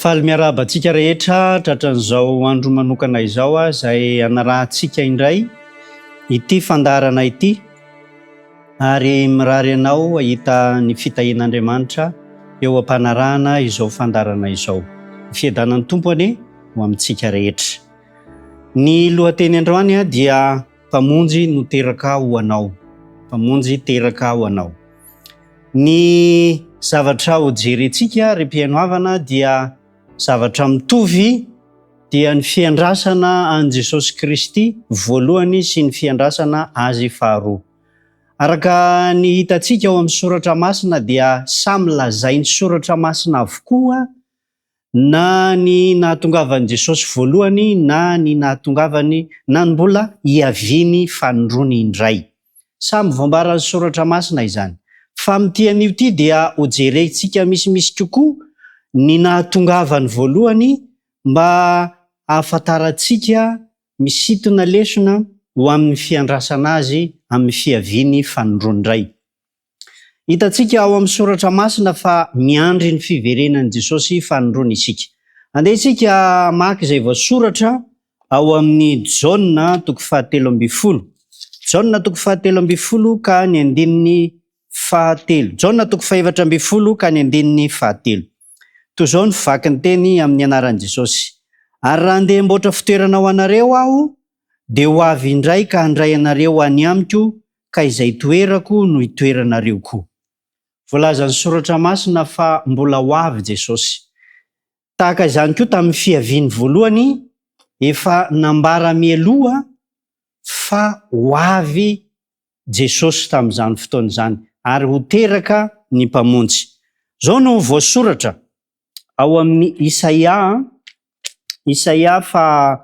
Faly miarahaba antsika rehetra tratran'izao andro manokana izao izay anarahantsika indray ity fandaharana ity ary mirary anao hahita ny fitahian'Andriamanitra eo am-panarahana izao fandaharana izao. Ny fiadanan'ny Tompo anie ho amintsika rehetra. Ny lohateny androany dia Mpamonjy no teraka ho anao. Mpamonjy teraka ho anao. Ny zavatra ho jerentsika ry mpihaino havana dia zavatra mitovy dia ny fiandrasana an'i Jesosy Kristy voalohany sy ny fiandrasana Azy faharoa. Araka ny hitantsika ao amin'ny soratra masina dia samy lazain'ny soratra masina avokoa na ny nahatongavan'i Jesosy voalohany na ny nahatongavany na ny mbola hiaviany fanindroany indray. Samy voambaran'ny Soratra Masina izany. Fa amin'ity anio ity dia hojerentsika misimisy kokoa ny nahatongavany voalohany mba hahafantarantsika misintona lesona ho amin'ny fiandrasana Azy amin'ny fiaviany fanindroany indray. Hitantsika ao amin'ny Soratra Masina fa miandry ny fiverenan'i Jesosy fanindroany isika. Andeha isika hamaky izay voasoratra ao amin'ny Jaona toko fahatelo ambin'ny folo. Jaona toko fahatelo ambin'ny folo ka ny andininy fahatelo. Jaona toko fahefatra ambin'ny folo ka ny andininy fahatelo. Toy izao ny fivaky ny teny amin'ny anaran'i Jesosy. Ary raha handeha hamboatra fitoerana ho anareo aho, dia ho avy indray ka handray anareo any amiko ka izay itoerako no itoeranareo koa. Voalazan'ny Soratra Masina fa mbola ho avy Jesosy. Tahaka izany koa tamin'ny fiaviany voalohany, efa nambara mialoha fa ho avy Jesosy tamin'izany fotoana izany ary ho teraka ny Mpamonjy. Izao no voasoratra ao amin'ny Isaia, Isaia faha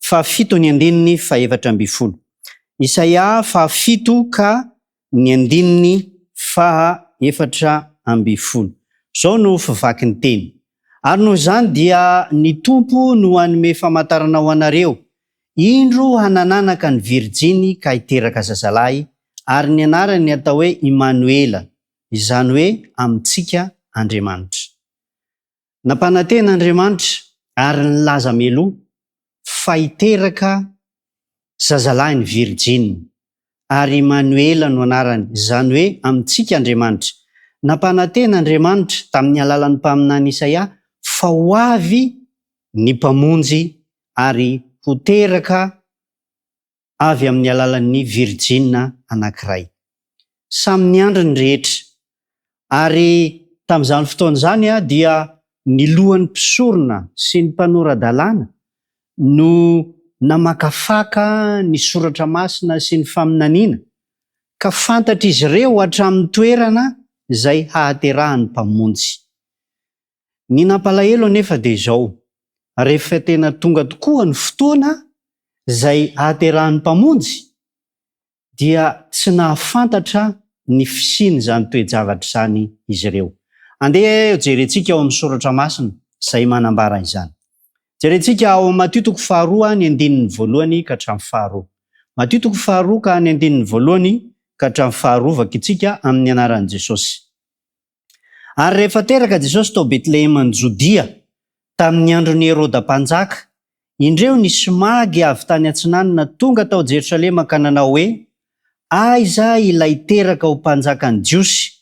fahafito ny andininy fahefatra ambin'ny folo. Isaia fahafito ka ny andininy faha-efatra ambin'ny folo. Izao no fivaky ny teny, Ary noho izany dia ny Tompo no hanome famantarana ho anareo, Indro hanananaka ny virjiny ka hiteraka zazalahy, ary ny anarany hatao hoe Imanoela, izany hoe amintsika Andriamanitra. Nampanantena Andriamanitra ary nilaza mialoha fa hiteraka zazalahy ny virijina, ary Imanoela no anarany, izany hoe amintsika Andriamanitra. Nampanantena Andriamanitra tamin'ny alalan'ny mpaminany Isaia fa ho avy ny Mpamonjy ary ho teraka avy amin'ny alalan'ny virijina anankiray. Samy niandry ny rehetra. Ary tamin'izany fotoana izany dia ny lohan'ny mpisorona sy ny mpanora-dalàna no namakafaka ny soratra masina sy ny faminaniana, ka fantatr'izy ireo hatramin'ny toerana izay hahaterahan'ny Mpamonjy. Ny nampalahelo anefa dia izao, rehefa tena tonga tokoa ny fotoana izay hahaterahan'ny Mpamonjy dia tsy nahafantatra ny fisian'izany toe-javatra izany izy ireo. Andeha hojerentsika ao amin'ny Soratra Masina izay manambara izany. Jerentsika ao amin'ny Matio toko faharoa ny andininy voalohany ka hatramin'ny faharoa. Matio toko faharoa ka ny andininy voalohany ka hatramin'ny faharoa vakintsika amin'ny anaran'i Jesosy. Ary rehefa teraka Jesosy tao Betleheman'i Jodia, tamin'ny andron'i Heroda mpanjaka, indreo nisy magy avy tany atsinanana tonga tao Jerosalema ka nanao hoe, Aiza ilay teraka ho mpanjakan'ny Jiosy?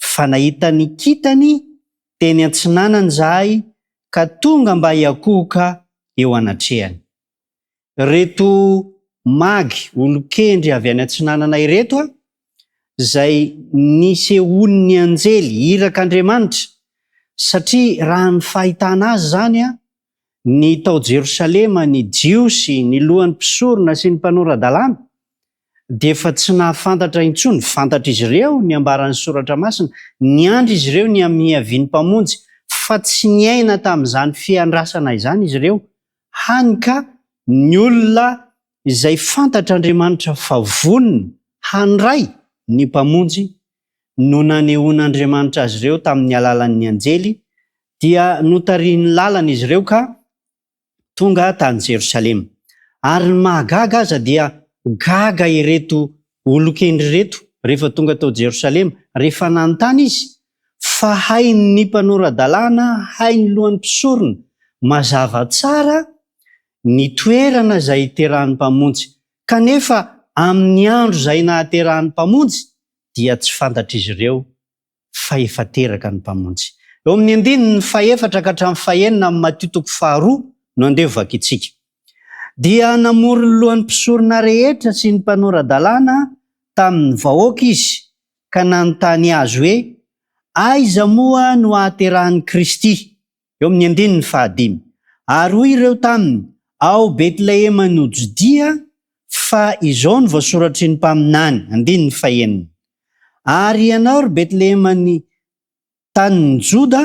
Fa nahita ny kintany teny atsinanana izahay ka tonga mba hiankohoka eo anatrehany. Ireto magy, olon-kendry avy any atsinanana ireto, izay nisehoan'ny anjely, irak'Andriamanitra, satria raha ny fahitana azy izany, ny tao Jerosalema, ny Jiosy, ny lohan'ny mpisorona sy ny mpanora-dalàna, dia efa tsy nahafantatra intsony, fantatr'izy ireo ny ambaran'ny Soratra Masina, niandry izy ireo ny amin'ny hiavian'ny Mpamonjy, fa tsy niaina tamin'izany fiandrasana izany izy ireo, hany ka ny olona izay fantatr'Andriamanitra fa vonona handray ny Mpamonjy no nanehoan'Andriamanitra azy ireo tamin'ny alalan'ny anjely, dia notarihiny lalana izy ireo ka tonga tany Jerosalema. Ary ny mahagaga aza dia gaga ireto olon-kendry ireto rehefa tonga tao Jerosalema, rehefa nanontany izy. Fa hain'ny mpanora-dalàna, hain'ny lohan'ny mpisorona mazava tsara ny toerana izay hiterahan'ny Mpamonjy, kanefa amin'ny andro izay nahaterahan'ny Mpamonjy dia tsy fantatr'izy ireo fa efa teraka ny Mpamonjy. Eo amin'ny andininy fahefatra ka hatramin'ny fahenina amin'ny Matio toko faharoa no andeha ho vakintsika. Dia namory ny lohan'ny mpisorona rehetra sy ny mpanora-dalàna tamin'ny vahoaka izy ka nanontany azy hoe, Aiza moa no hahaterahan'i Kristy? Eo amin'ny andininy fahadimy. Ary hoy ireo taminy, Ao Betleheman'i Jodia, fa izao no voasoratry ny mpaminany, andininy fahenina. Ary ianao, ry Betleheman'ny tanin'i Joda,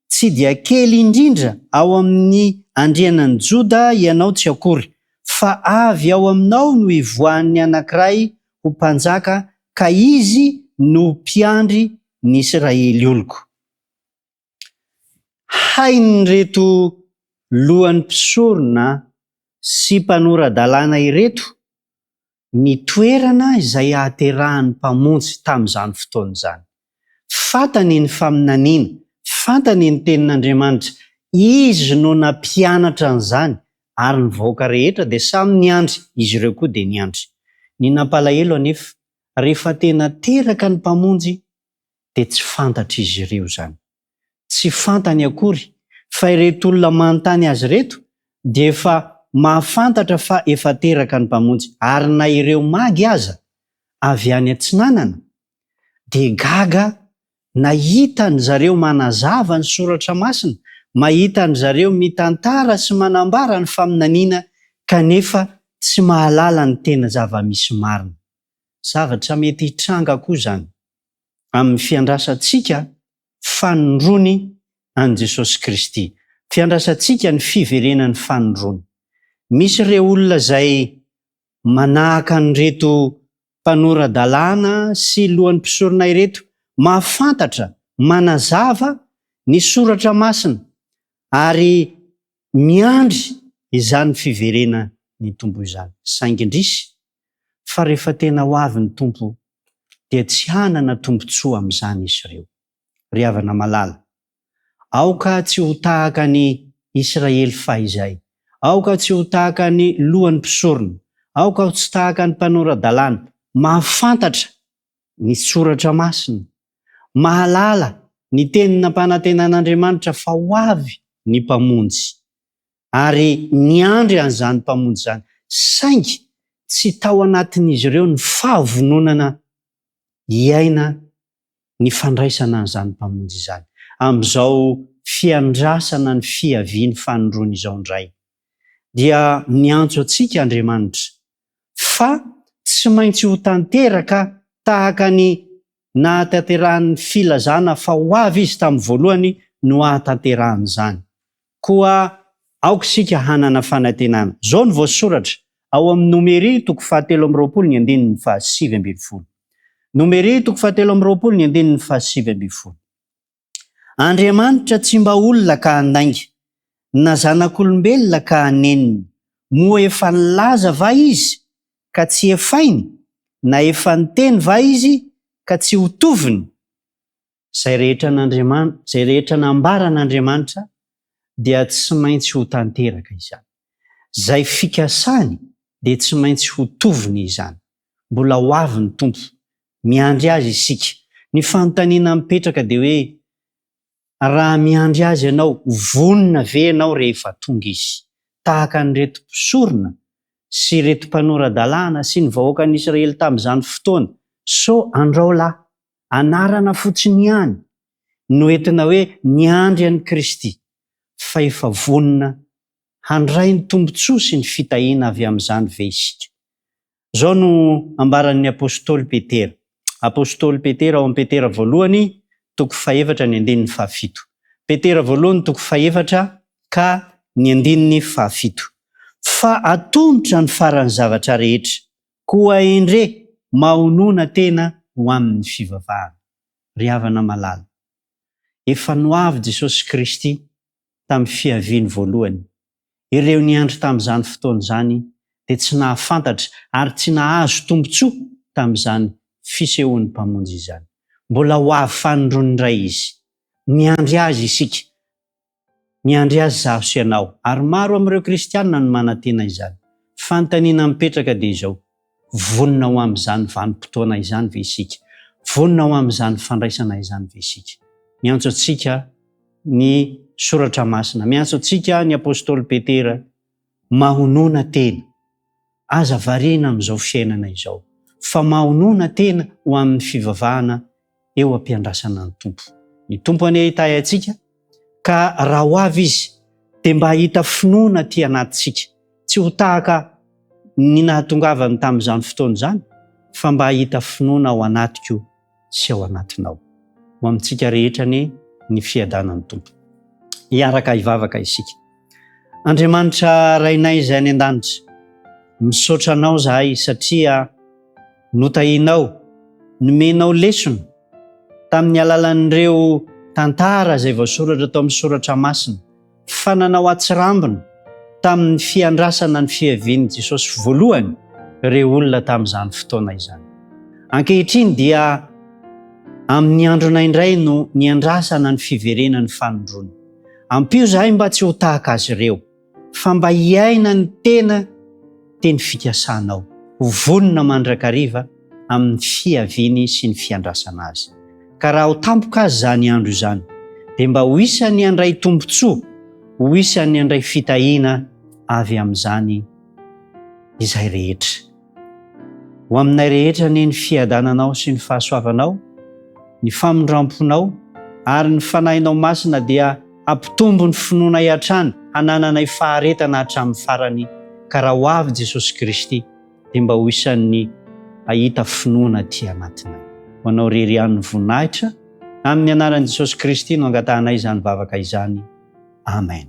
tsy dia kely indrindra ao amin'ny andrianan'i Joda ianao tsy akory, fa avy ao aminao no hivoahan'ny anankiray ho mpanjaka, ka izy no ho mpiandry ny Israely oloko. Hain'ireto lohan'ny mpisorona sy mpanora-dalàna ireto ny toerana izay hahaterahan'ny Mpamonjy tamin'izany fotoana izany. Fantany ny faminaniana, fantany ny Tenin'Andriamanitra, izy no nampianatra an'izany ary ny vahoaka rehetra dia samy niandry, izy ireo koa dia niandry. Ny nampalahelo anefa, rehefa tena teraka ny Mpamonjy dia tsy fantatr'izy ireo izany. Tsy fantany akory fa ireto olona manontany azy ireto dia efa mahafantatra fa efa teraka ny Mpamonjy ary na ireo magy aza avy any atsinanana dia gaga nahita an zareo manazava ny soratra masina, mahita an zareo mitantara sy manambara ny faminaniana kanefa tsy mahalala ny tena zava-misy marina. Zavatra mety hitranga koa izany amin'ny fiandrasantsika fanindroany an'i Jesosy Kristy, fiandrasantsika ny fiverenany fanindroany. Misy ireo olona izay manahaka an'ireto mpanora-dalàna sy lohan'ny mpisorona ireto, mahafantatra, manazava ny soratra masina ary miandry izany fiverenan'ny Tompo izany. Saingy indrisy fa rehefa tena ho avy ny Tompo dia tsy hanana tombontsoa amin'izany izy ireo. Ry havana malala, aoka tsy ho tahaka ny Israely fahizay, aoka tsy ho tahaka ny lohan'ny mpisorona, aoka ho tsy tahaka ny mpanora-dalàna, mahafantatra ny Soratra Masina, mahalala ny teny nampanantenan'Andriamanitra fa ho avy ny Mpamonjy, ary niandry an'izany Mpamonjy izany, saingy tsy tao anatin'izy ireo ny fahavononana hiaina ny fandraisana an'izany Mpamonjy izany. Amin'izao fiandrasana ny fiaviany fanindroany izao indray, dia miantso antsika Andriamanitra fa tsy maintsy ho tanteraka tahaka ny nahatanterahan'ny filazana fa ho avy Izy tamin'ny voalohany no hahatanterahan'izany. Koa aoka isika hanana fanantenana. Izao no voasoratra ao amin'ny Nomery toko fahatelo amby 20 ny andininy fahasivy ambin'ny folo. Nomery toko fahatelo amby 20 ny andininy fahasivy ambin'ny folo. Andriamanitra tsy mba olona ka handainga, na zanak'olombelona ka hanenina. Moa efa nilaza va Izy, ka tsy hefainy? Na efa niteny va Izy, ka tsy ho toviny? Izay rehetra an'Andriamanitra, izay rehetra nambaran'Andriamanitra dia tsy maintsy ho tanteraka izany. Izay fikasany dia tsy maintsy ho toviny izany. Mbola ho avy ny Tompo. Miandry Azy isika. Ny fanontaniana mipetraka dia hoe, raha miandry Azy ianao, vonona ve ianao rehefa tonga Izy? Tahaka an'ireto mpisorona sy ireto mpanora-dalàna sy ny vahoakan'Israely tamin'izany fotoana, sao andrao lahy, anarana fotsiny ihany no entina hoe miandry an'i Kristy, fa efa vonona handray ny tombontsoa sy ny fitahiana avy amin'izany ve isika? Izao no ambaran'ny apostoly Petera. Apostoly Petera ao amin'ny Petera voalohany toko fahefatra ny andininy fahafito. Petera voalohany toko fahefatra ka ny andininy fahafito. Fa atomotra ny faran'ny zavatra rehetra, koa endre mahonona tena ho amin'ny fivavahana. Ry havana malala, efa noavy Jesosy Kristy tamin'ny fiaviany voalohany. Ireo niandry tamin'izany fotoana izany dia tsy nahafantatra ary tsy nahazo tombontsoa tamin'izany fisehoan'ny Mpamonjy izany. Mbola ho avy fanindroany indray Izy. Miandry Azy isika. Miandry Azy izaho sy ianao, ary maro amin'ireo kristiana no manantena izany. Fanontaniana mipetraka dia izao, vonona ho amin'izany vanim-potoana izany ve isika? Vonona ho amin'izany fandraisana izany ve isika? Miantso antsika ny Soratra Masina, miantso antsika ny apostoly Petera, mahonona tena. Aza variana amin'izao fiainana izao, fa mahonona tena ho amin'ny fivavahana eo am-piandrasana ny Tompo. Ny Tompo anie hitahy antsika, ka raha ho avy Izy, dia mba hahita finoana aty anatintsika, tsy ho tahaka ny nahatongavany tamin'izany fotoana izany, fa mba hahita finoana ao anatiko sy ao anatinao. Ho amintsika rehetra anie ny fiadanan'ny Tompo. Hiaraka hivavaka isika. Andriamanitra Rainay izay any an-danitra, misaotra Anao izahay satria notahianao, nomenao lesona tamin'ny alalan'ireo tantara izay voasoratra tao amin'ny soratra masina fa nanao atsirambina tamin'ny fiandrasana ny fiavian'i Jesosy voalohany ireo olona tamin'izany fotoana izany. Ankehitriny dia amin'ny andronay indray no niandrasana ny fiverenan'ny fanindroany. Ampio izahay mba tsy ho tahaka azy ireo, fa mba hiaina ny tena teny fikasanao, ho vonona mandrakariva amin'ny fiaviany sy ny fiandrasana azy. Ka raha ho tampoka azy izany andro izany, dia mba ho isan'ny handray tombontsoa, ho isan'ny handray fitahiana avy amin'izany izay rehetra. Ho aminay rehetra anie ny fiadananao sy ny fahasoavanao, ny famindramponao ary ny Fanahinao Masina dia hampitombo ny finoanay hatrany hanananay faharetana hatramin'ny farany ka raha ho avy Jesosy Kristy dia mba ho isan'ny hahita finoana aty anatinay. Ho anao irery ihany ny voninahitra, amin'ny anaran'i Jesosy Kristy no angatahanay izany vavaka izany. Amen.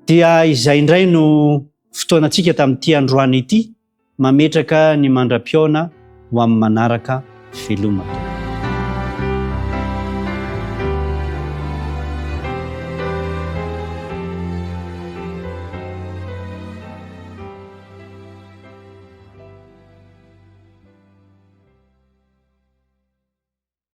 Dia izay indray no fotoanantsika tamin'ity androany ity, mametraka ny mandra-pihaona ho amin'ny manaraka, veloma tompoko.